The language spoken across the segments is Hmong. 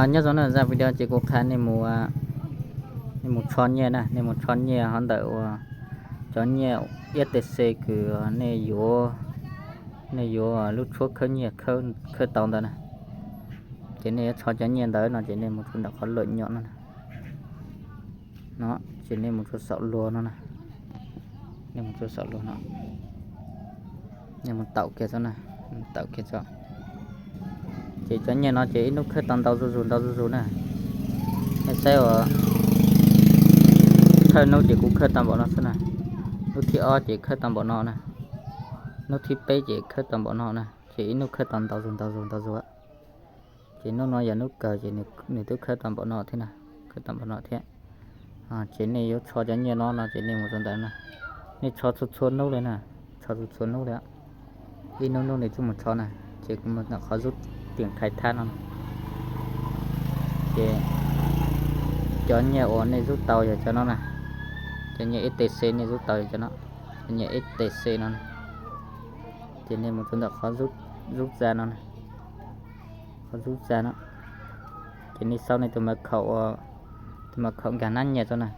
Nyob zoo na, zaj video ces kuv qha nej mus, nej mus tso nyiaj na, nej mus tso nyiaj hov ntawm uas cov nyiaj E T C kws nej yuav, nej yuav lub tshuab khawb nyiaj khawb tau ntawd na. Ces nej yuav tso cov nyiaj ntawd no ces nej mus rau ntawm qhov lawm nyob no na. No, ces nej mus rau saum luag no na. Nej mus rau saum luag no, nej mus taum kiag tso na, taum kiag tso. Ces cov nyiaj no ces ib hnub khawb tau ntau zuj zus ntau zuj zus na. Nej saib uas thawj hnub ces kuv khawb tau npaum no xwb na. Hnub thib ob ces khawb tau npaum no na. Hnub thib peb ces khawb tau npaum no na, ces ib hnub khawb tau ntau zuj zus ntau zuj zus ntau zuj zus. Ces hnub no yog hnub kawg ces nws twb khawb tau npaum no thiab na, khawb tau npaum no thiab. Ces nej yuav tso cov nyiaj no no ces nej mus rau ntawd na. Nej tso txhua txhua hnub li na, tso txhua txhua hnub li. Ib hnub hnub nej twb mus tso na, ces kuv mus ntawm qhov zub tiam khai thab no. Ces cov nyiaj uas nej zub tau yog cov no na, cov nyiaj E T C nej zub tau yog cov no, cov nyiaj E T C no. Ces nej mus rau ntawm qhov zub txaj no, qhov zub txaj no, ces nej xaub nej tus ma khaum, tus ma khaum nkag nab nyiaj tso na,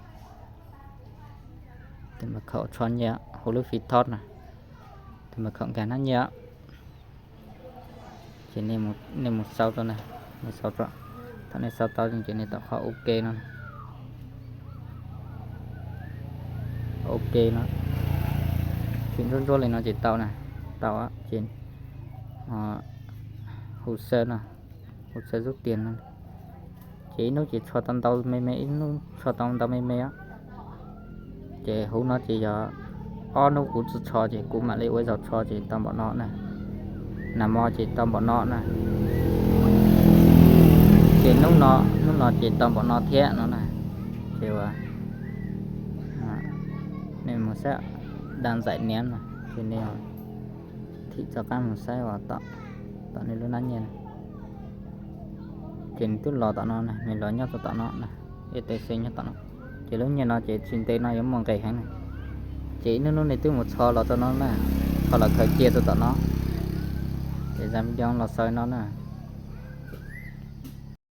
tus ma khaum tso nyiaj hauv lub fi thob na, tus ma khaum nkag nab nyiaj. Ces nej mus xaub tso na, nej xaub tso. Thaum nej xaub tau ces nej taum qhov OK no, OK no, tsis ntsuab ntsuab li no ces tau na, tau ces hu xawb no, hu xawb zub tiam no. Ces ib hnub ces tso tau ntau me me, ib hnub tso tau ntau me me. Ces huv no ces yog ob hnub kuv tsis tso ces kuv mam li ua zaug tso ces tau npaum no na. Nag hmo ces tau npaum no na. Ces hnub no, hnub no ces tau npaum no thiab no na. Ces ua nej mus saib da ntxaim niam no, ces nej thim rov qab mus saib uas tom, tom nej lub nab nyiaj na. Ces nws twb los tom no na, nws los nyob rau tom no na, E T C nyob tom no. Ces lub nyiaj no ces tsis ntev no yuav muaj nqis heev na. Ces ib hnub hnub nej twb mus txhos los rau no na, txhos los khaws cia rau tom no. Ces zaj video los xaus no na.